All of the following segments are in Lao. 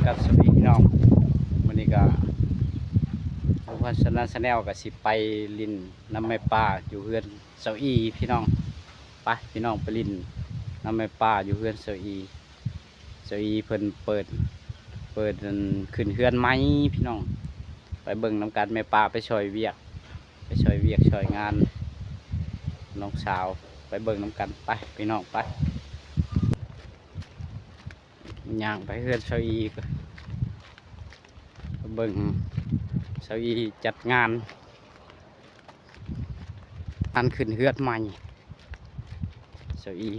ກັບສະຫວັດດີພີ່ນ້ອງ ມື້ນີ້ກໍ ພາສາຊາແນລກໍຊິໄປຫຼິ້ນນຳແມ່ປ້າຢູ່ເຮືອນສາວອີພີ່ນ້ອງ. ໄປພີ່ນ້ອງ ໄປຫຼິ້ນນຳແມ່ປ້າຢູ່ເຮືອນສາວອີ. ສາວອີເພິ່ນເປີດ ເປີດອັນ ຂຶ້ນເຮືອນໃໝ່ພີ່ນ້ອງ. ໄປເບິ່ງນຳກັນ ແມ່ປ້າໄປຊ່ອຍວຽກ ໄປຊ່ອຍວຽກຊ່ອຍງານນ້ອງສາວ. ໄປເບິ່ງນຳກັນ ໄປພີ່ນ້ອງ ໄປ. ຍ່າງໄປເຮືອນສາວອີກ່ອນ ໄປເບິ່ງສາວອີຈັດງານ ອັນຂຶ້ນເຮືອນໃໝ່. ສາວອີ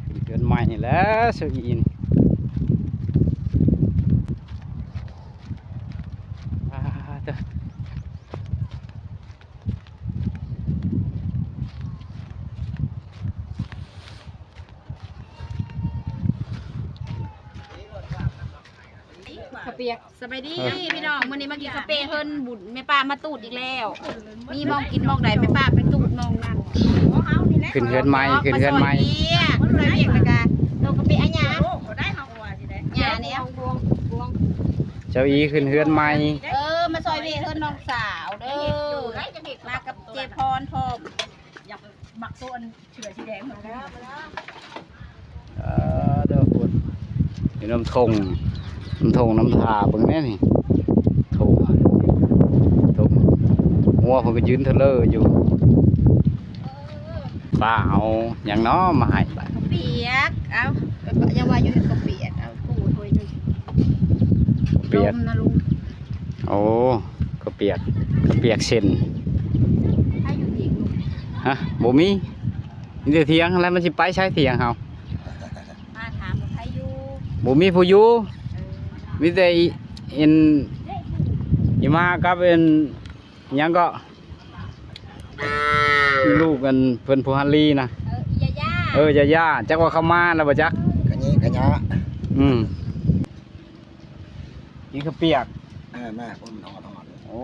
ຂຶ້ນເຮືອນໃໝ່ແລ້ວ ສາວອີນີ້. ອາ ເດີ. ເຂົ້າປຽກ. ສະບາຍດີ ເອີ ພີ່ນ້ອງ ມື້ນີ້ມາກິນເຂົ້າປຽກເຮືອນບຸນ ແມ່ປ້າມາຕູດອີກແລ້ວ. ມີໝ່ອງກິນໝ່ອງໃດ ແມ່ປ້າໄປຕູດໝ່ອງນັ້ນ. ຂຶ້ນເຮືອນໃໝ່ ຂຶ້ນເຮືອນໃໝ່ ມາຊ່ອຍວຽກ ມາຊ່ອຍວຽກແລ້ວກະ ໂຕກະເປະອາຫຍັງ ຫຍ້ານີ້. ສາວອີຂຶ້ນເຮືອນໃໝ່ ເອີ ມາຊ່ອຍວຽກເຮືອນນ້ອງສາວເດີ ມາກັບເຈພອນພ້ອມ. ຢາກໄປໝັກໂຕອັນເສືອສີແດງໝົດ. ເອີ ເດີພຸ້ນ ຢູ່ນຳທົ່ງ ນຳທົ່ງນຳທ່າ ເບິ່ງແດ່ນີ້ ທົ່ງ ທົ່ງ ງົວເພິ່ນກໍຢືນເທີເລີຢູ່. ປ້າເອົາຫຍັງນໍມາໃຫ້ບາດ? ເຂົ້າປຽກ. ເອົາ ຢ່າວ່າຢູ່ເຮັດເຂົ້າປຽກ ເອົາປູດຖ້ວຍໜຶ່ງ. ເປີກ ຕົ້ມນະລຸງ. ໂອ້ ເຂົ້າປຽກ ເຂົ້າປຽກເສັ້ນ. ໃຜຢູ່ອີກ? ຮະ ບໍ່ມີ ມີແຕ່ຖຽງຫັ້ນແຫຼະ ມັນຊິໄປໃສຖຽງເຮົາ? ມາຖາມວ່າໃຜຢູ່ ບໍ່ມີຜູ້ຢູ່. ເອີ ມີແຕ່ອີ ອີ່ມາກັບອີ່ຫຍັງເກາະ ລູກອັນເພິ່ນຜູ້ຮັນລີນະ. ເອີ ຍາຢາ ເອີ ຍາຢາ ຈັກວ່າເຂົາມາແລ້ວບໍ່ຈັກ ກະເຍກະຍາ. ອືມ ກິນເຂົ້າປຽກ. ເອີ ແມ່ ໂອ້ຍ ມັນຮ້ອນໆ. ໂອ້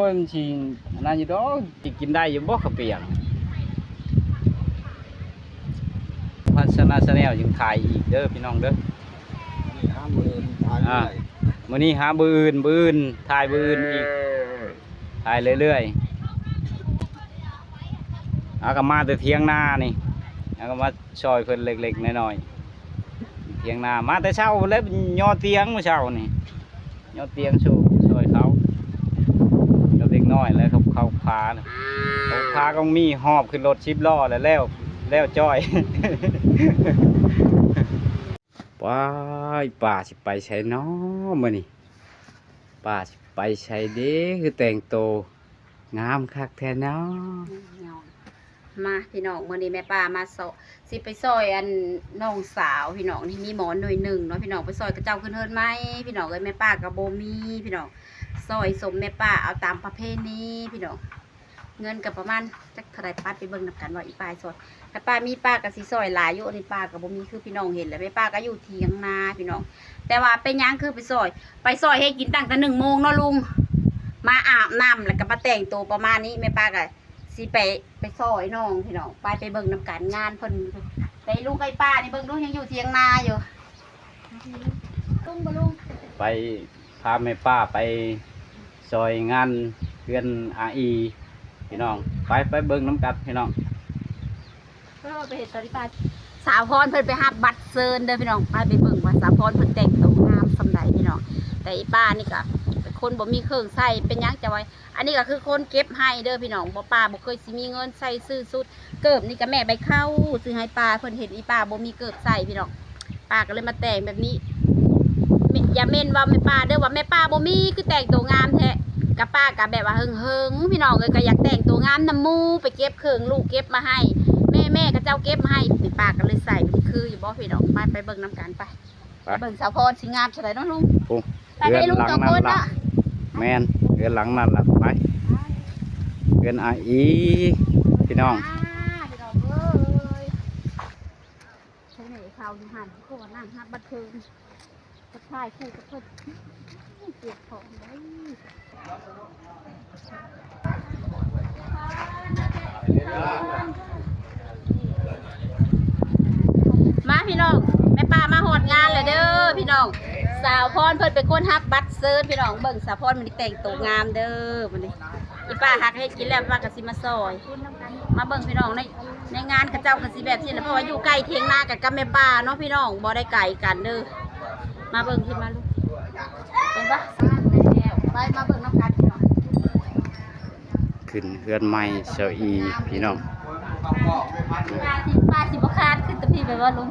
ຍ ມັນຊິອັນນັ້ນຢູ່ດອກ ຊິກິນໄດ້ຢູ່ບໍ່ເຂົ້າປຽກ? ພັດສະນາຊາແນລຍັງຖ່າຍອີກເດີພີ່ນ້ອງເດີ. ມື້ນີ້ຫາມື້ອື່ນຖ່າຍ ອ່າ ເລື້ອຍ ມື້ນີ້ຫາມື້ອື່ນ ມື້ອື່ນຖ່າຍມື້ອື່ນອີກ ເອີ ຖ່າຍເລື້ອຍໆ. ເຮົາກໍມາແຕ່ຖຽງນານີ້ ເຮົາກໍມາ ຊ່ອຍເພິ່ນເລັກໆນ້ອຍໆ ຖຽງນາ. ມາແຕ່ເຊົ້າແລ້ວຍໍຕຽງມື້ເຊົ້ານີ້ ຍໍຕຽງຊ່ອຍ ຊ່ອຍເຂົາ ກັບເດັກນ້ອຍ ແລ້ວເຂົາ ເຂົາພາ ເຂົາພາກໍມີຫອບຂຶ້ນລົດສິບລໍ້ແລ້ວ ແລ້ວ ແລ້ວຈ້ອຍ. ວ້າຍ ປ້າຊິໄປໃສນໍມື້ນີ້? ປ້າຊິໄປໃສເດ? ຄືແຕ່ງໂຕ ງາມຄັກແທ້ເນາະ. ມາພີ່ນ້ອງ ມື້ນີ້ແມ່ປ້າມາຊ- ຊິໄປຊ່ອຍອັນນ້ອງສາວພີ່ນ້ອງ. ນີ້ມີໝໍ້ໜ່ວຍໜຶ່ງເນາະພີ່ນ້ອງ ໄປຊ່ອຍເຂົາເຈົ້າຂຶ້ນເຮືອນໃໝ່ພີ່ນ້ອງເອີຍ. ແມ່ປ້າກໍບໍ່ມີພີ່ນ້ອງ ຊ່ອຍສົມແມ່ປ້າເອົາຕາມປະເພນີພີ່ນ້ອງ. ເງິນກໍປະມານຈັກເທົ່າໃດ ໄປ ໄປເບິ່ງນຳກັນວ່າອີປ້າຊ່ອຍ ຖ້າປ້າມີປ້າກໍຊິຊ່ອຍຫຼາຍຢູ່. ອັນນີ້ປ້າກໍບໍ່ມີ ຄືພີ່ນ້ອງເຫັນແຫຼະ ແມ່ປ້າກໍຢູ່ຖຽງນາພີ່ນ້ອງ. ແຕ່ວ່າເປັນຫຍັງຄືໄປຊ່ອຍ ໄປຊ່ອຍເຮັດກິນຕັ້ງແຕ່ໜຶ່ງໂມງເນາະລຸງ ມາອາບນ້ຳ ແລ້ວກໍມາແຕ່ງໂຕປະມານນີ້. ແມ່ປ້າກໍຊິໄປ ໄປຊ່ອຍນ້ອງພີ່ນ້ອງ ໄປ ໄປເບິ່ງນຳກັນ ງານເພິ່ນ. ແຕ່ລຸງກັບປ້ານີ້ເບິ່ງດູ ຍັງຢູ່ຖຽງນາຢູ່. ໄປພາແມ່ປ້າໄປຊ່ອຍງານເຮືອນອາອີພີ່ນ້ອງ. ໄປ ໄປເບິ່ງນຳກັນພີ່ນ້ອງ. ເອີ ໄປເຮັດຕອນນີ້ ປ້າ ສາວພອນເພິ່ນໄປຮັບບັດເຊີນເດີພີ່ນ້ອງ. ໄປ ໄປເບິ່ງວ່າສາວພອນເພິ່ນແຕ່ງໂຕງາມສ່ຳໃດພີ່ນ້ອງ. ແຕ່ອີປ້ານີ້ກໍເປັນຄົນບໍ່ມີເຄື່ອງໃຊ້ ເປັນຫຍັງຈະວ່າ ອັນນີ້ກໍຄືຄົນເກັບໄຮ່ເດີພີ່ນ້ອງ. ບໍ່ ປ້າບໍ່ເຄີຍຊິມີເງິນໃຊ້ຊື້ຊຸດ ເກີບນີ້ກໍແມ່ໃບເຂົ້າຊື້ໃຫ້ປ້າ ເພິ່ນເຫັນອີປ້າບໍ່ມີເກີບໃສ່ພີ່ນ້ອງ ປ້າກໍເລີຍມາແຕ່ງແບບນີ້. ແມ່ ຢ່າເມ່ນວ່າແມ່ປ້າເດີ ວ່າແມ່ປ້າບໍ່ມີ ຄືແຕ່ງໂຕງາມແທ້. ກະປ້າກະແບບວ່າເຫິງໆ ພີ່ນ້ອງເອີຍ ກໍຢາກແຕ່ງໂຕງາມນຳໝູ່ ໄປເກັບເຄື່ອງລູກເກັບມາໃຫ້ ແມ່ ແມ່ເຂົາເຈົ້າເກັບມາໃຫ້ ປ້າກໍເລີຍໃສ່. ຄືຢູ່ບໍ່ພີ່ນ້ອງ? ໄປ ໄປເບິ່ງນຳກັນໄປ. ໄປ ເບິ່ງສາວພອນຊິງາມສ່ຳໃດເນາະລຸງ. ໂອ້ ໄປ ເຮືອນຫຼັງນັ້ນລະ ສອງຄົນເນາະ. ແມ່ນ ເຮືອນຫຼັງນັ້ນລະ. ໄປ ເຮືອນອາອີພີ່ນ້ອງ. ອ່າ ພີ່ນ້ອງເອີຍ ເພິ່ນໃຫ້ເຂົ້າຢູ່ຫັ້ນ ຄືວ່ານັ່ງຮັບບັດເທີງ ທັກທາຍຄູ່ກັບເພິ່ນ ເກັບຂອງໄດ້. ມາພີ່ນ້ອງ ແມ່ປ້າມາຮອດງານແລ້ວເດີພີ່ນ້ອງ. ສາວພອນເພິ່ນເປັນຄົນຮັບບັດເຊີນພີ່ນ້ອງ. ເບິ່ງສາວພອນມື້ນີ້ແຕ່ງໂຕງາມເດີມື້ນີ້. ອີປ້າຫາກເຮັດກິນແລ້ວ ປ້າກໍຊິມາຊ່ອຍ. ມາເບິ່ງພີ່ນ້ອງ ໃນ ໃນງານເຂົາເຈົ້າກໍຊິແບບນີ້ແຫຼະ ເພາະວ່າຢູ່ໃກ້ຖຽງນາກັນກັບແມ່ປ້າເນາະພີ່ນ້ອງ ບໍ່ໄດ້ໄກກັນເດີ. ມາເບິ່ງ ຂຶ້ນມາລູກ ເຫັນປະ? ໄປ ມາເບິ່ງນຳກັນພີ່ນ້ອງ. ຂຶ້ນເຮືອນໃໝ່ຊາວອີພີ່ນ້ອງ. ປ້າຊິ ປ້າຊິບໍ່ຄານຂຶ້ນແຕ່ພີ້ແບບວ່າລຸງ.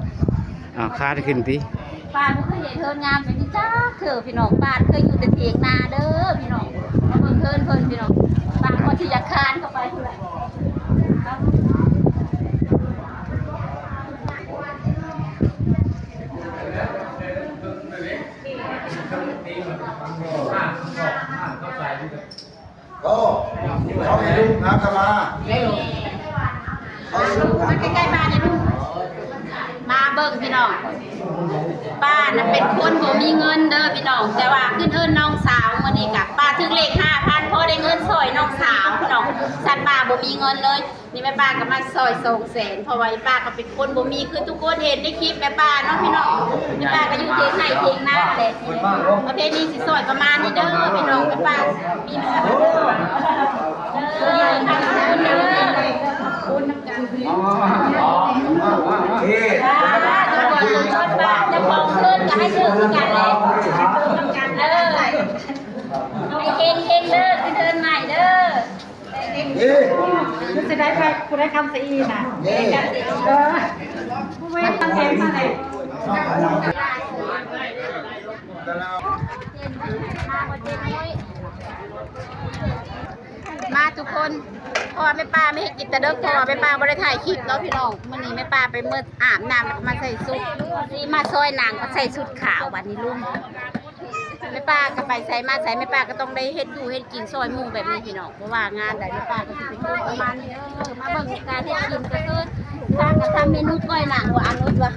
ອ້າວ ຄານຂຶ້ນຕິ? ປ້າບໍ່ເຄີຍເຫັນເຮືອນງາມແບບນີ້ຈັກເທື່ອພີ່ນ້ອງ. ປ້າເຄີຍຢູ່ແຕ່ຖຽງນາເດີພີ່ນ້ອງ. ມາເບິ່ງເຮືອນເພິ່ນພີ່ນ້ອງ. ປ້າກໍຊິຢາກຄານເຂົ້າໄປພຸ້ນແຫຼະ. ໂອ້ ເຂົາໃຫ້ລູກນາກະມາ ເຂົາໃຫ້ລູກນາ ໃກ້ໆ ບ້ານນີ້ລູກ. ມາເບິ່ງພີ່ນ້ອງ ປ້ານະເປັນຄົນບໍ່ມີເງິນເດີພີ່ນ້ອງ ແຕ່ວ່າຂຶ້ນເອີ້ນນ້ອງສາວ. ມື້ນີ້ກະປ້າຖືກເລກຫ້າພັນ ພໍໄດ້ເງິນຊ່ອຍນ້ອງສາວພີ່ນ້ອງ. ສັດປ້າບໍ່ມີເງິນເລີຍ. ນີ້ແມ່ປ້າກໍມາຊ່ອຍສອງແສນ ເພາະວ່າອີປ້າກໍເປັນຄົນບໍ່ມີ ຄືທຸກຄົນເຫັນໃນຄລິບແມ່ປ້າເນາະພີ່ນ້ອງ. ແມ່ປ້າກໍຢູ່ເທິງໄຮ່ເທິງນາແຫຼະ. ປະເພດນີ້ຊິຊ່ອຍປະມານນີ້ເດີພີ່ນ້ອງ. ແມ່ປ້າມີ ເອີ ເຈົ້າຂອງເຮືອນກໍໃຫ້ຖືກຄືກັນແຫຼະ. ເອີ ໃຫ້ເຮັງໆ ເດີ ຄືເທີນໃໝ່ເດີ. ເອີ ຄືຊິໄດ້ໃຜ ຜູ້ໃດຄຳສະອີນະ. ເອີ ຜູ້ແມ່ນຄຳແພງມາແລ້ວ. ມາທຸກຄົນ ເພາະວ່າແມ່ປ້າມາເຮັດກິນແຕ່ເດິກ ເພາະວ່າແມ່ປ້າບໍ່ໄດ້ຖ່າຍຄລິບເນາະພີ່ນ້ອງ. ມື້ນີ້ແມ່ປ້າໄປເມືອອາບນ້ຳ ແລ້ວກໍມາໃສ່ຊຸດ ຊິມາຊ່ອຍນາງ ກໍໃສ່ຊຸດຂາວ. ບັດນີ້ລຸງ ແມ່ປ້າກໍໄປໃສມາໃສ ແມ່ປ້າກໍຕ້ອງໄດ້ເຮັດຢູ່ເຮັດກິນຊ່ອຍໝູ່ແບບນີ້ພີ່ນ້ອງ. ບໍ່ວ່າງານໃດແມ່ປ້າກໍຊິເປັນຄົນປະມານນີ້ເດີ. ມາເບິ່ງການເຮັດກິນກໍຄືພາກັນທຳເມນູກ້ອຍໜັງວ່າ ອານຸດວ່າ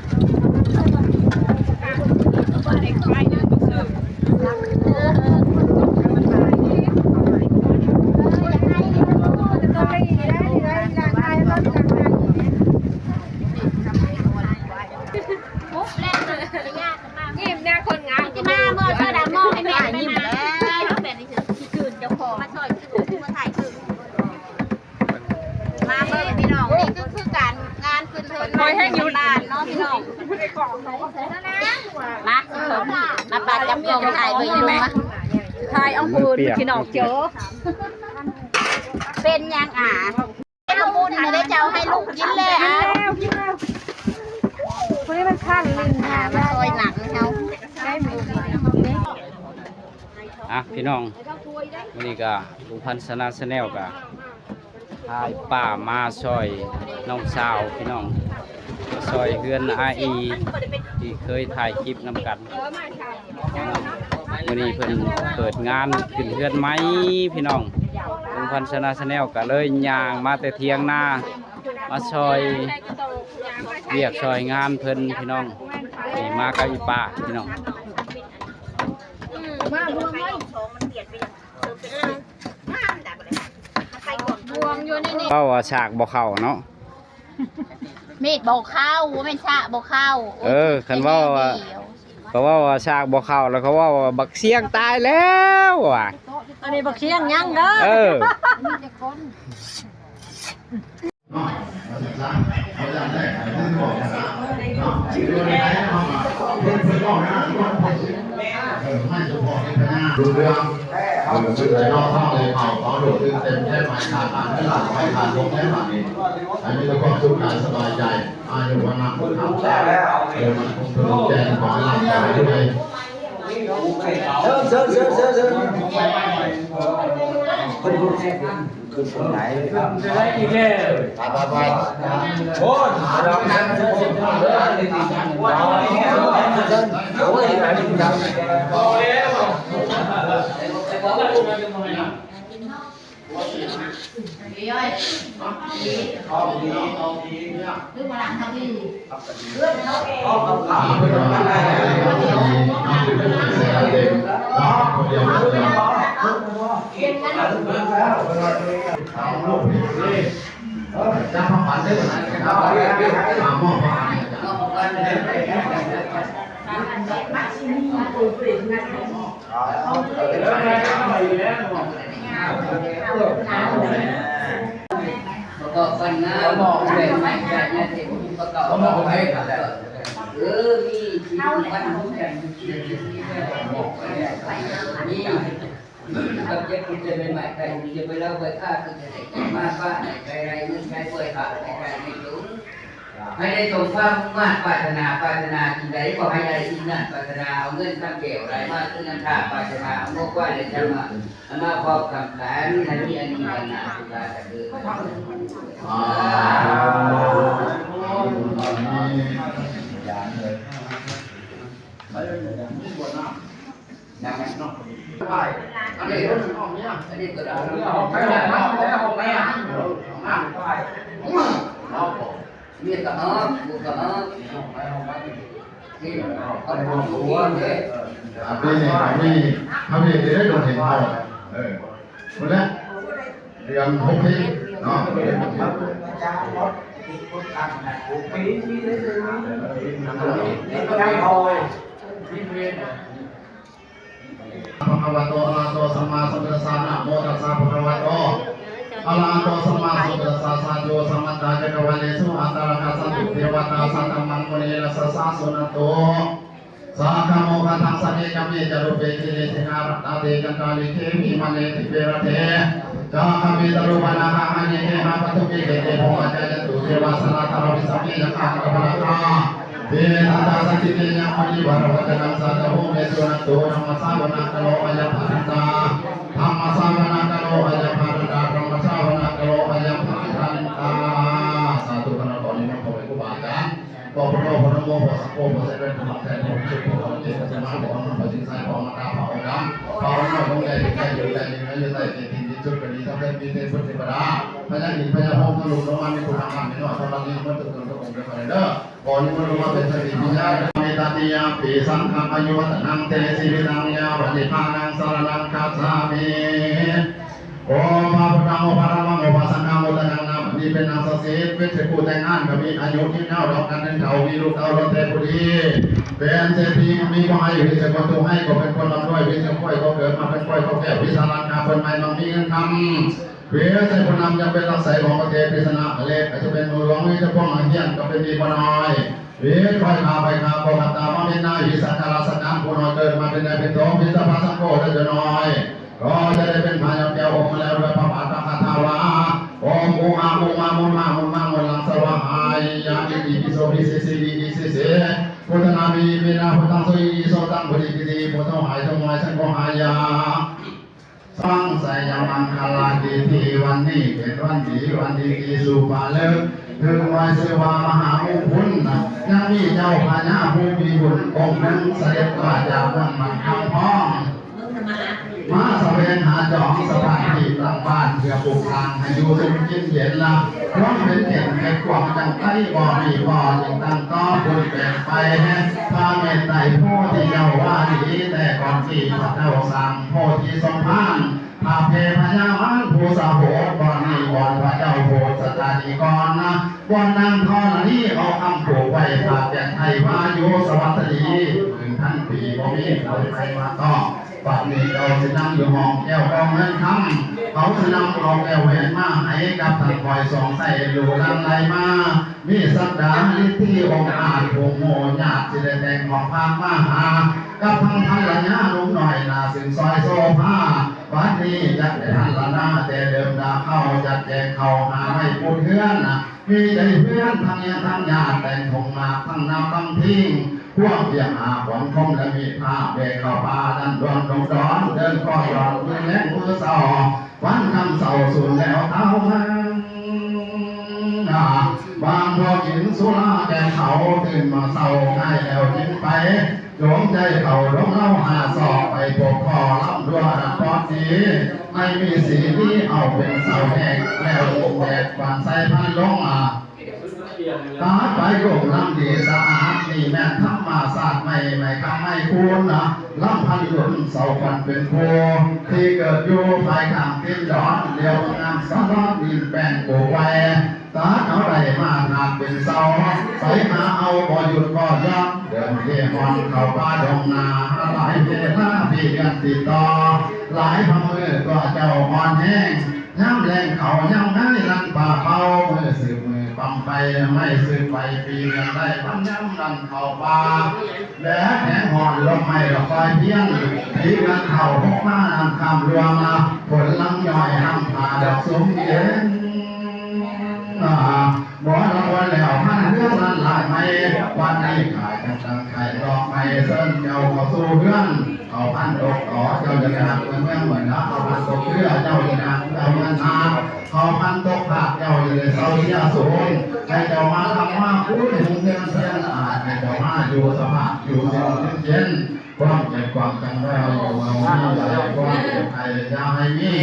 ຍິ້ມແນ່ຄົນງາມ. ຊິມາບໍ່ ເສື້ອດຳ ມອບໃຫ້ແມ່ ຍິ້ມແລ້ວ. ແບບນີ້ຄືເຈົ້າຂອງມາຊ່ອຍ ມາຖ່າຍຄື ມາເບິ່ງພີ່ນ້ອງ ນີ້ຄື ຄືການງານຂຶ້ນເທີນໃໝ່ບ້ານເນາະພີ່ນ້ອງ. ມາ ມາປ້າຈັບກ້ອງຖ່າຍເບິ່ງ ມາຖ່າຍເອົາພຸ້ນພີ່ນ້ອງເຈົ້າ. ເປັນຫຍັງອາ ເອົາບຸນມາໄດ້ ເຈົ້າໃຫ້ລູກກິນແລ້ວ. ຜູ້ນີ້ມັນຄັນຫຼິ້ນຫາ ມາຊ່ອຍໜັງເຮົາ. ອ່ະ ພີ່ນ້ອງ ມື້ນີ້ກະລຸງພັນຊະນະແຊນແນວກະພາປ້າມາຊ່ອຍນ້ອງສາວພີ່ນ້ອງ ມາຊ່ອຍເຮືອນອາອີ ທີ່ເຄີຍຖ່າຍຄລິບນຳກັນ. ມື້ນີ້ເພິ່ນເປີດງານຂຶ້ນເຮືອນໃໝ່ພີ່ນ້ອງ. ລຸງພັນຊະນະແຊນແນວກໍເລີຍຍ່າງມາແຕ່ຖຽງນາ ມາຊ່ອຍວຽກຊ່ອຍງານເພິ່ນພີ່ນ້ອງ. ນີ້ມາກັບອີປ້າພີ່ນ້ອງ. ເວົ້າວ່າສາກບໍ່ເຂົ້າເນາະ. ມີດບໍ່ເຂົ້າ ບໍ່ແມ່ນສາກບໍ່ເຂົ້າ. ເອີ ຄັນເວົ້າວ່າ ເຂົາເວົ້າວ່າສາກບໍ່ເຂົ້າ ແລ້ວເຂົາເວົ້າວ່າບັກຊຽງຕາຍແລ້ວວ່າ. ອັນນີ້ບັກຊຽງຍັງເດີ. ເອີ ຮູ້ເລື່ອງ ເອີ ເປັນໄປນອກເຮົາເລີຍ ເຂົາ ເຂົາໂດດຕື່ນເຕັ້ນແທ້ ໄປຂາດບ້ານ ໄປຂາດໂຮງແຮມ ບາດນີ້ ໃຫ້ມີແຕ່ຄວາມສຸກກາຍສະບາຍໃຈ. ອາຍຸວັນນະ ເອີ ມັນຄົງເຖິງແກ່ນ ຂໍໃຫ້ລ່ຳຂໍໃຫ້ລວຍ. ເຊີນ ເຊີນ ເຊີນ ເຊີນ ເຊີນ ເພິ່ນບໍ່ແຊບ ຂຶ້ນຄົນໃດ ຂຶ້ນໄດ້ອີກແລ້ວ ໄປ ໄປ ໄປ ໂອ້ຍ ເຊີນ ເຊີນ ເຊີນ ເຊີນ ໂອ້ຍ ອັນນີ້ດັງ ພໍແລ້ວ ຈະມາປັນເດ້ ມາມອບໃຫ້. ປະກອບບັນງາມ ແບບໃໝ່ ແບບຍາເສບຕິດ ປະກອບ ເອີ ມີຊີວິດວັນ ມີ ກັບເຈັບ ເຈັບໃໝ່ໆ ໄປ ຈະໄປເລົ່າໄປຂ້າ ຄືຈະໄດ້ມາປ້າໄດ້ໄປໄດ້ເງິນໃຊ້ ເປີດປາກໄດ້ໃຊ້ໃຫ້ສູງ ໃຫ້ໄດ້ສົມຄວາມມຸ່ງມາດປາດຖະໜາ ປາດຖະໜາສິ່ງໃດກໍໃຫ້ໄດ້ສິ່ງນັ້ນ ປາດຖະໜາເອົາເງິນຄຳແກ້ວໄຫຼມາຄືນ້ຳທາ ປາດຖະໜາເອົາງົວຄວາຍໄຫຼຈຳມາ ອັນມາຂອບຄຳສານ ໃຫ້ມີອາຍຸວັນນາສຸຂະ ສາທຸ ສາທຸ. ອັນນີ້ ອັນນີ້ ອັນນີ້ກໍໄດ້ ເມຍກໍຫອມ ລູກກໍຫອມ ເອົາຂອງລູກກິນເດ້. ອ່າ ປີນີ້ກໍມີ ເຮົາເຮັດໄດ້ດົນເຫັນເຮົາ ເອີ ພຸ້ນແຫຼະ ເດືອນຫົກເພັດເນາະ ເດືອນຫົກເພັດ ພະຄະວະໂຕ ອະລະຫະໂຕ ສຳມາສຳພຸດທັດສະ ນະໂມຕັດສະ ພະຄະວະໂຕ ອະລະຫະໂຕ ສຳມາສຳພຸດທັດສະ ສາທຸ ສະມັນຕະ ຈັກກະວາເລສຸ ອັດຕະລັກຂະສັນຕຸ ເທວະຕາ ສະທຳມັງ ມຸນີ ຣັດສະສາ ສຸນັນຕຸ ສາຄະໂມຄະທັງ ສັກເກ ກະເມ ຈາຕຸເປ ກີເລ ສິຂາ ລະຕາ ເຕ ຈັນຕາລິເກ ວິມາເນ ທິເປ ຣະເທ ຈາຄະເມ ຕະລຸ ປະນາຄະ ມະນີ ເກຫະ ປະທຸມ ວິເກ ເຕ ໂພ ອາຈາຍັນຕຸ ເທວາ ສະລາທາລະ ວິສະເມ ຍັກຂາ ຄະລະພະລາຄາ ເພທັນຕາ ສັກກິເມ ຍະມຸນີ ວະລະວັດຕະກັງ ສາທະໂຫ ເມ ສຸນັນຕຸ ທຳມະສາວະນະກາໂລ ອາຍັງພະທັນຕາ ທຳມະສາວະນະກາໂລ ອາຍັງພະທັນຕາ ທຳມະສາວະນະກາໂລ ອາຍັງພະທັນຕາ. ສາທຸ ຂ້ານ້ອຍຂໍນິມົນພໍ່ແມ່ຄູບາອາຈານ ຂໍພຸດໂທ ພະທຳໂມ ພະສັງໂຄ ພະເສດເວັນ ພະທຳແທ້ ພະວິສຸດ ພະທຳເກດ ພະສະມານ ພະອົງນຳ ພະສິງໄຊ ພະອົງມາກາ ພະອົງດຳ ພະອົງນ້ອຍ ອົງໃຫຍ່ ເປັນໃຈຢູ່ໃຈ ມີເງິນຢູ່ໃຕ້ ເກດທິນດິນສຸດກະດີ ທັງເທິງມີເທບ ເທວະດາ ພະຍາອິນ ພະຍາພົມ ທັງລຸກລົງມາ ມີຜູ້ນຳນຳ ມີນ້ອຍ ທັງຫຼາຍ ມີໝົດທຸກຕົນ ທຸກອົງເດີ ຂໍເດີ ຂໍນິມົນລົງມາເປັນສັກຂີພິຍານ ເມຕຕາຕິຍາປີ ສັງຄັງອາຍຸວັດຕະນັງ ເຕ ຊີວິຕັງ ຍາວະນິບພານັງ ສະລະນັງ ຄັດສາມິ. ໂອ ພະພຸດທັງ ໂອ ພະທຳມັງ ໂອ ພະສັງຄັງ ໂອ ຕະຍັງນາມະນີ ເປັນນາງສັກສິດ ເປັນເສດຜູ້ແຕ່ງງານ ກໍມີອາຍຸຍືນຍາວດອກກັນເຖິງເຖົ້າ ມີລູກເຕົ້າລ້ວນແຕ່ຜູ້ດີ ເປັນເສດຖີ ມີຄວາມໃຫ້ ເປັນເສດຄົນທຸກໃຫ້ ກໍເປັນຄົນລ່ຳລວຍ ເປັນເສດຂ້ອຍ ກໍເກີດມາເປັນຂ້ອຍ ກໍແກ້ວວິຊາລ້ານຄາ ເປັນໄມ້ມັງມີເງິນຄຳ ເປັນໃສ່ຜູ້ນຳ ຢ່າເປັນລັກໄສຂອງປະເທດ ເປັນຊະນະເລັກ ອາດຈະເປັນໝູ່ຫຼວງ ມີເຈົ້າຂອງນັກຮຽນ ກໍເປັນມີບໍ່ນ້ອຍ ເປັນຂ້ອຍຂ້າ ໄປຂ້າ ກໍຂັດຕາມາເປັນນາຍ ວິຊາກາລາຊະການ ຜູ້ນ້ອຍເກີດມາເປັນໃຫຍ່ເປັນໂຕ ມີສະພາສັງໂຄ ແລະ ເຈົ້ານ້ອຍ ກໍຈະໄດ້ເປັນພະຍາແກ້ວອົບມາແລ້ວດ້ວຍພະບາດພະຄາຖາວ່າ ໂອມ ອຸມາ ອຸມາ ມຸນມາ ມຸນມາ ມຸນລັງ ສະວາຫາຍ ຍາ ອິຕິປິໂສ ພິເສ ສິລິ ວິເສເສ ພຸດທະນາມິ ອິມິນາ ພຸດທັງ ໂສ ອິຕິ ໂສ ຕັງ ໂພທິ ພິຕິ ໂພ ເທົ່າຫາຍ ເທົ່າມອຍ ສັງໂຄ ຫາຍາ ສັງໄສຍະມັງຄະລາພິທີ ວັນນີ້ເປັນວັນດີ ວັນດີທີ່ສຸພະເລີກ ຖືວ່າຊື່ວ່າມະຫາມຸງຄຸນ ຍັງມີເຈົ້າພະຍາຜູ້ມີບຸນອົງໜຶ່ງ ສະເດັດມາຈາກເມືອງໝັ້ນຄຳທອງ ມາສະແຫວງຫາຈອງສະຖານທີ່ຕັ້ງບ້ານ ເພື່ອປຸກສ້າງໃຫ້ຢູ່ຊຸ່ມກິນເຢັນລະ ຄວາມເປັນເຂດເຂດກວ້າງຈັ່ງໄກ ບໍ່ມີພໍຈຶ່ງຕັ້ງຕໍ່ບຸນແປງໄປ ພະເມດໄຕໂພທິເຈົ້າວ່າດີ ແຕ່ກ່ອນທີ່ພະເຈົ້າສ້າງໂພທິສົມພານ ພະເພພະຍາມານຜູ້ສາໂຫດ ບ່ອນນີ້ບ່ອນພະເຈົ້າໂພດສະຖານີກ່ອນນະ ບ່ອນນາງທໍລະນີເອົາຄຳຜູກໄວ້ ພາແກ່ນໄທວາຍຸສະຫວັດສະດີ ໝື່ນພັນປີບໍ່ມີຜູ້ໃດມາຕ້ອງ ບັດນີ້ເຈົ້າຊິນັ່ງຢູ່ຫ້ອງແກ້ວກ້ອງເງິນຄຳ ເຂົາຊິນຳເອົາແກ້ວແຫວນມາໃຫ້ກັບທ່ານຂ້ອຍ ສອງໃສ່ຫຼູ່ຫຼັ່ງໄຫຼມາ ມີສັກດາລິດທິອົງອາດ ຜູ້ໂມຍາດຊິໄດ້ແຕ່ງຂອງພາມາຫາ ກັບທັງພັນລະຍາໜຸ່ມນ້ອຍໜ້າຊື່ນຊອຍໂສພາ ບັດນີ້ຈັກໄດ້ທັນລະນາແຕ່ເລີ່ມດາເຂົ້າ ຈັກແຈກເຂົ້າຫາໄມ້ປຸດເຮືອນ ມີໃຈເພື່ອນທັງຍາທັງຍາດ ແຕ່ງຖົງໝາກທັງນ້ຳບັງພິງ ພວກວຽກຫາຂວັນຄົມ ແລະມີພາເບເຂົ້າປ່າ ດັນດວນດົງດອນ ເດີນຂໍດອນ ມື້ແລງມື້ເຊົ້າ ວັນຄ່ຳເຊົ້າສູນແລ້ວເອົາມາ ບາງພໍກິນສຸລາແກ່ເຂົາ ຕື່ນມາເຊົ້າງ່າຍແລ້ວກິນໄປ ດວງໃຈເຂົ້າລົງເລົ່າຫາຊອກ ໄປພົບພໍລຳດ້ວຍປອດດີ ໃຫ້ມີສີດີ ເອົາເປັນເສົາແຮກແລ້ວ ແດດວັນໃສ່ພັນລົງ ຕາໄປລົງລຳດີສະອາດ ນີ້ແມ່ນທຳມະຊາດໃໝ່ ໄມ້ຄຳໄມ້ຄູນນະ ລຳພັນລຸນເສົາຂວັນເປັນຜູ້ ທີ່ເກີດຢູ່ພາຍຂ້າງຕີນດອນ ຫຼຽວງາມສະຫຼອດ ດິນແປ້ງປູກໄວ້ ສາເຂົາໄດ້ມາຖາກເປັນເສົາ ໄປຫາເອົາບໍ່ຢຸດບໍ່ຢ່ອນ ເດີນເຮ່ຮ່ອນເຂົ້າປ່າດົງນາ ຫຼາຍເວລາປີເດືອນຕິດຕໍ່ ຫຼາຍພະມື້ຕົວເຈົ້າອ່ອນແຮງ ຍາມແລງເຂົ້າຍາມງາຍລັນປ່າເປົ່າ ມື້ສືບມື້ປ້ຳໄປ ໄມ້ສືບໄປປີເດືອນໄລ່ວັນຍາມລັນເຂົ້າປ່າ ແດດແຮງຮ້ອນລົມໄມ້ລະຄອຍພຽນ ປີເດືອນເຂົ້າຫົກມານ້ຳຄ້ຳຫຼວງ ຝົນລັງຍ້ອຍຫ້ຳຜ້າດອກສຸມເຢັນ ບໍ່ລະອວນແລ້ວພັນເຮືອນລ້ານລາກໃໝ່ ວັນນີ້ຂ້າຈັ່ງຕັ້ງໄຂ່ດອກໄມ້ ເຊີນເຈົ້າເຂົ້າສູ່ເຮືອນ ເຂົ້າພັນຕົກຕໍ່ ເຈົ້າຢ່າໄດ້ຮັກເມືອງເມືອງເມືອງນາ ເຂົ້າພັນຕົກເຄືອ ເຈົ້າຢ່າໄດ້ຮັກເມືອງເມືອງນາ ເຂົ້າພັນຕົກພາກ ເຈົ້າຢ່າໄດ້ເຊົາເສຍສູນ ໃຫ້ເຈົ້າມາຄ້ຳມາຄູນ ຮຸ່ງເຮືອງພຽນອາດ ໃຫ້ເຈົ້າມາຢູ່ສະພາບຢູ່ເຢັນເຢັນ ຄວາມເຈັບຄວາມຈຳໄວ້ເອົາຢູ່ເອົາມີ ຢ່າໃຫ້ຄວາມເຈັບໄຂ້ຢ່າໃຫ້ມີ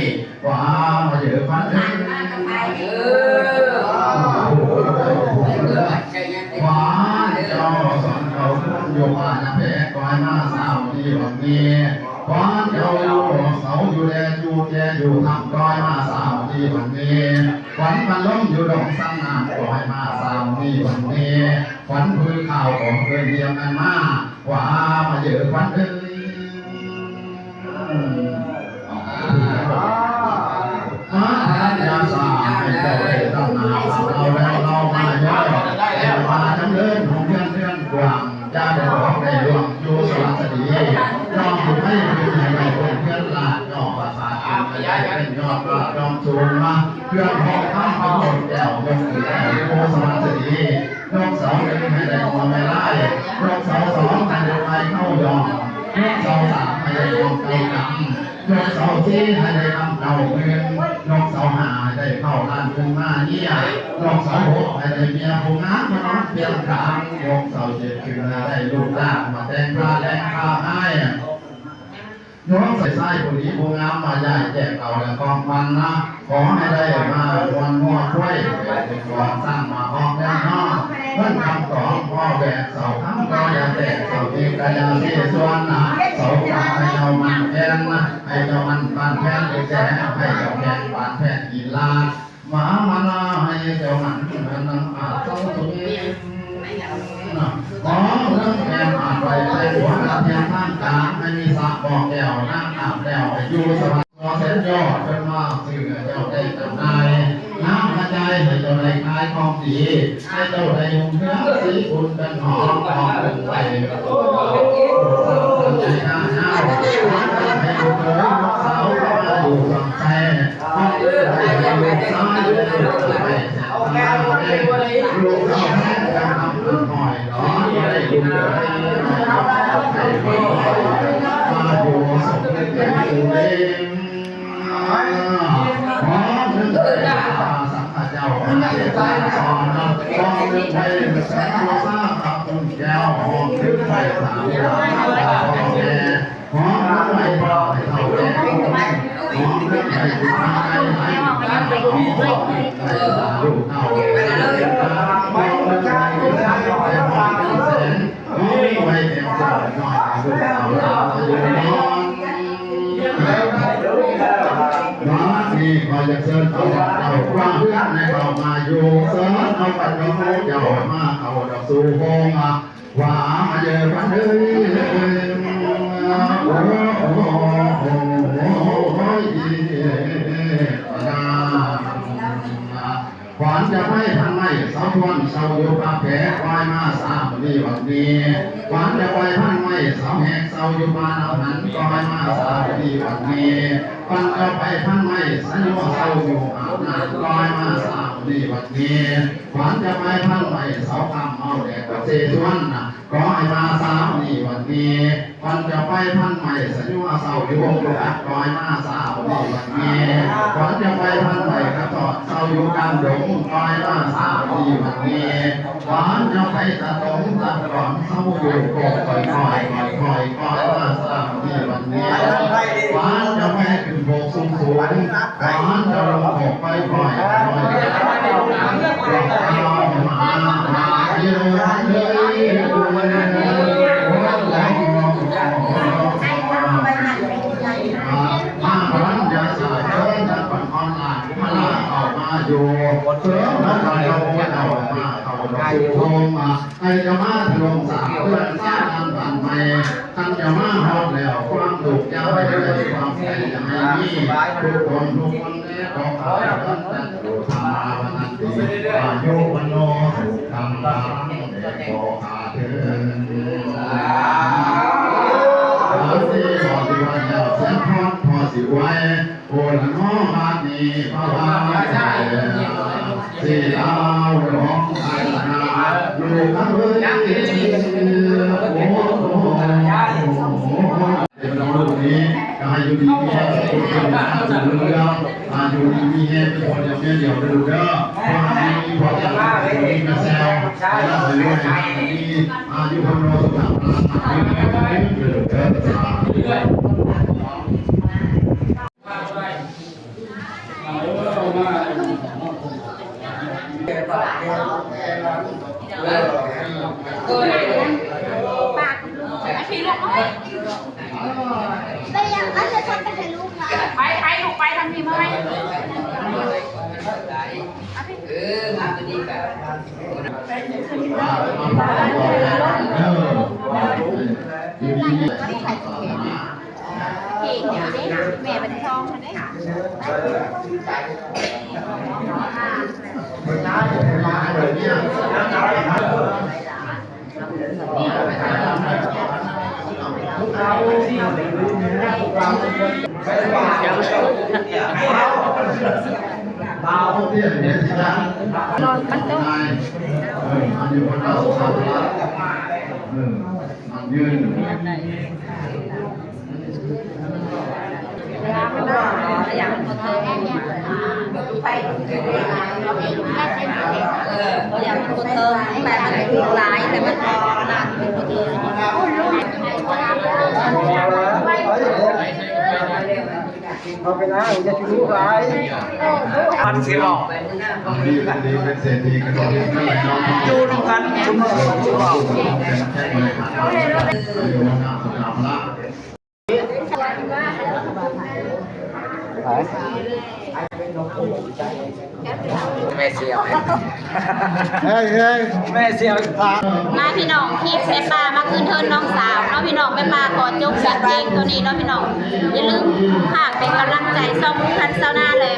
ຄວາມມາເຢີອພັນເອີຍ ເອີ ຂວານເຈົ້າສອນເຈົ້າຄົນຢູ່ບ້ານນາແພກ ກອຍມາເຊົ້ານີ້ວັນນີ້ ຂວານເຈົ້າຢູ່ເສົາຢູ່ແລຢູ່ແຈຢູ່ທຳ ກອຍມາເຊົ້ານີ້ວັນນີ້ ຂວັນມັນລົມຢູ່ດົງສັງນາມ ກອຍມາເຊົ້ານີ້ວັນນີ້ ຂວັນຜືຂາວຂອງເພິ່ນຮຽມກັນມາ ວ່າມາເຢີອຂວັນເອີຍ ມາທານຢາສາໃຫ້ເຈົ້າໄດ້ຕຳໜ້າເຮົາແລ້ວເລົ່າມາເຢີອ ແຕ່ວ່າຈຳເລີນຫົງເຮືອນເຮືອນກວ້າງ ຢ່າໄດ້ບອກໄດ້ລ່ວງຢູ່ສະຫວັດສະດີ ນ້ອມບຸນໃຫ້ເພິ່ນໃຫ້ໄດ້ເປັນເພື່ອນລາດ ຍອດປາສາດເປັນໃຫ້ໄດ້ເປັນຍອດລາດ ຍອດສູງມາ ເພື່ອນຂອງຄຳພະໂຄດແກ້ວ ຍົກຂຶ້ນໄດ້ຢູ່ສະຫວັດສະດີ ຍົກເສົາໜຶ່ງໃຫ້ໄດ້ງົວແມ່ລາຍ ຍົກເສົາສອງໃຫ້ໄດ້ໄປເຂົ້າຢອງ ຍົກເສົາສາມໃຫ້ໄດ້ຂອງເກົ່າກຳ ຍົກເສົາສີ່ໃຫ້ໄດ້ຄຳເກົ່າໝື່ນ ຍົກເສົາຫ້າໃຫ້ໄດ້ເຂົ້າລ້ານເງິນມາເນຍ ຍົກເສົາຫົກໃຫ້ໄດ້ເມຍຜູ້ງາມມານອນຄຽງຂ້າງ ຍົກເສົາເຈັດຂຶ້ນໃຫ້ໄດ້ລູກຫຼານມາແຕ່ງພາແລງພາໃຫ້ ໂຍມໃສ່ຊາຍຜູ້ດີຜູ້ງາມມາຢາຍແຈກເອົາແລະຂອງຂວັນນະ ຂໍໃຫ້ໄດ້ມາມ່ວນງົວຄວາຍ ເປັນກອງສ້າງມາອອກແນວນອກ ເງິນຄຳກອງພໍແບກເສົາຄຳກໍຢ່າແຕກ ເສົາເອກກະຢ່າເສສ່ວນນະ ເສົາຟ້າໃຫ້ເຈົ້າໝັ້ນແຂນນະ ໃຫ້ເຈົ້າອັນປານແຂນເອແສ ໃຫ້ເຈົ້າແຂງປານແຂນອີລາ ມາມານາໃຫ້ເຈົ້າມັນເປັນນາງອາດເຈົ້າສຸເມນ ຂອງເລື່ອງແມ່ນອາດໄວ້ໃສ່ຫົວລະພຽງທາງການ ໃຫ້ມີສະບໍ່ແກ້ວນາງອາບແລ້ວ ໃຫ້ຢູ່ສະຫວັດ ຂໍແສນຍອດເພິ່ນມາຊື້ໃຫ້ເຈົ້າໄດ້ຈຳໜ່າຍ ນຳມາຈ່າຍໃຫ້ເຈົ້າໄດ້ຂາຍຂອງດີ ໃຫ້ເຈົ້າໄດ້ຮຸ່ງເຮືອງສີບຸນເປັນຫອມ ຂອງເພິ່ນໄວ້ ໃຫ້ລູກເຂີຍລູກສາວເຂົ້າມາຢູ່ສອງແຊ ບັດນີ້ຂ້ອຍຢາກເຊີນເອົາເຈົ້າຄວາມເພື່ອນໃຫ້ເຂົ້າມາຢູ່ ເຊີນເອົາກັນກັບໝູ່ເຈົ້າມາເຂົ້າດອກສູ່ໂຮງ ວ່າມາເດີພັນເອີຍ ໂອ້ຍ ຂວັນຈະໄປພັນໄມ້ ເສົາທວນເຊົາຢູ່ປາກແພ ກອຍມາສາມື້ນີ້ວັນນີ້ ຂວັນຈະໄປພັນໄມ້ ເສົາແຫກເຊົາຢູ່ປ່າໜາວຫັນ ກອຍມາສາມື້ນີ້ວັນນີ້ ຂວັນຈະໄປພັນໄມ້ ສະໂຍເຊົາຢູ່ອາບນ້ຳ ກອຍມາສາມື້ນີ້ວັນນີ້ ຂວັນຈະໄປພັນໄມ້ ເສົາຄຳເມົາແດດ ກະເຊສວນນະ ກອຍມາສາມື້ນີ້ວັນນີ້ ຂວັນຈະໄປພັນໄມ້ ສະໂຍເຊົາຢູ່ໂຮງກະ ກອຍມາສາມື້ນີ້ວັນນີ້ ຂວັນຈະໄປພັນໄມ້ ກະຕອດເຊົາຢູ່ກາງດົງ ກອຍມາສາມື້ນີ້ວັນນີ້ ຂວັນຈະໄປຕາຕົງຕາກອນ ເຊົາຢູ່ໂຄກຄ່ອຍໆ ຄ່ອຍໆ ກອຍມາສາມື້ນີ້ວັນນີ້ ຂວັນຈະໄປຂຶ້ນໂຄກສູງໆ ມາພະລັງຢາສາເດີນທາງປັນອອນລານ ມາລາເຂົ້າມາຢູ່ ເສີມພະໄຕ ສຸກໂຮມ ໃຫ້ເຈົ້າມາຖະໜົມສ້າງເຮືອນຊານບ້ານໃໝ່ ຄັນເຈົ້າມາຮອດແລ້ວ ຄວາມທຸກຢ່າໃຫ້ໄດ້ ຄວາມໄຄຢ່າໃຫ້ມີ ທຸກຄົນທຸກຄົນແລ ຂໍຂ້າພະເຈົ້າ ທັງໂຕທຳມາວັນນະຕິ ອາຍຸວັນໂນ ສຸຂັງ ພະລັງ ແດ່ຂໍຂ້າເທີ້ນ ສາທຸ ຂໍຊິໄຫວ້ແລ້ວ ສຽງຮອດພໍຊິໄຫວ້ ໂອລະນໍ ບາດນີ້ພະວາມາແລ້ວ ຊິລາວດອງໄອລະນາ ລູກເອີຍ ໂອ ເປັນນ້ອງລູກນີ້ ກໍໃຫ້ຢູ່ດີມີແຮງ ສຸກຄົນເປັນເຮືອ ອ່າ ຢູ່ດີມີແຮງ ເປັນຜົວດຽວເມຍດຽວເດີລູກເດີ ພວກນີ້ມີພໍ່ແຕ່ງງານ ມີແມ່ແຊວ ໃຫ້ລ່ຳໃຫ້ລວຍ ໃຫ້ມີອາຍຸວັນໂນ ສຸຂະພະລະ ເດີລູກເດີ ສາທຸ. ໄປ ໄປລູກ ໄປທາງນີ້ມາໄວ້ ເອີ ມາຕົວນີ້ກະ ເພງເດ້ ແມ່ບັນທອງຫັ້ນເດ້ ນອນມັນຕົກ ເອີ ມັນຢູ່ ມັນເອົາເຂົ້າ ເອີ ມັນຢືນ ເຮົາໄປລ້າງ ຢ່າຂີ້ມູກຫຼາຍ ພັນສິເວົ້າ ຢູ່ນຳກັນຊຸມເຮົາ ແມ່ສຽວ ເຮີ້ຍ ເຮີ້ຍ ແມ່ສຽວ ມາພີ່ນ້ອງ ຄລິບແມ່ປ້າມາຄືນເທີນນ້ອງສາວເນາະພີ່ນ້ອງ ແມ່ປ້າຂໍຈົບຄລິບພຽງເທົ່ານີ້ເນາະພີ່ນ້ອງ ຢ່າລືມຝາກເປັນກຳລັງໃຈຊ່ອງລຸງພັນຊາວນາ ແລະ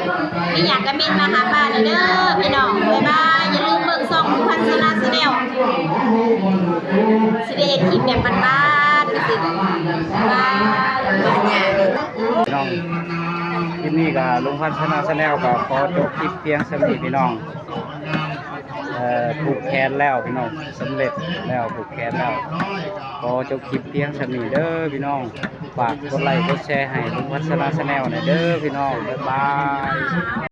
ມີຫຍັງກະເມັ້ນມາຫາປ້າແດ່ເດີພີ່ນ້ອງ ບາຍບາຍ ຢ່າລືມເບິ່ງຊ່ອງລຸງພັນຊາວນາ ແຊນແນວ ຊິໄດ້ເຮັດຄລິບແບບບ້ານໆ ຈັ່ງຊີ້ ບາຍບາຍ ພີ່ນ້ອງ ຄລິບນີ້ກະລຸງພັນຊາວນາ ແຊນແນວ ກະຂໍຈົບຄລິບພຽງສ່ຳນີ້ພີ່ນ້ອງ ເອີ ຜູກແຂນແລ້ວພີ່ນ້ອງ ສຳເລັດແລ້ວ ຜູກແຂນແລ້ວ ຂໍຈົບຄລິບພຽງສ່ຳນີ້ເດີພີ່ນ້ອງ ຝາກກົດໄລ້ກົດແຊໃຫ້ລຸງພັນຊາວນາ ແຊນແນວ ແດ່ເດີພີ່ນ້ອງ ບາຍບາຍ.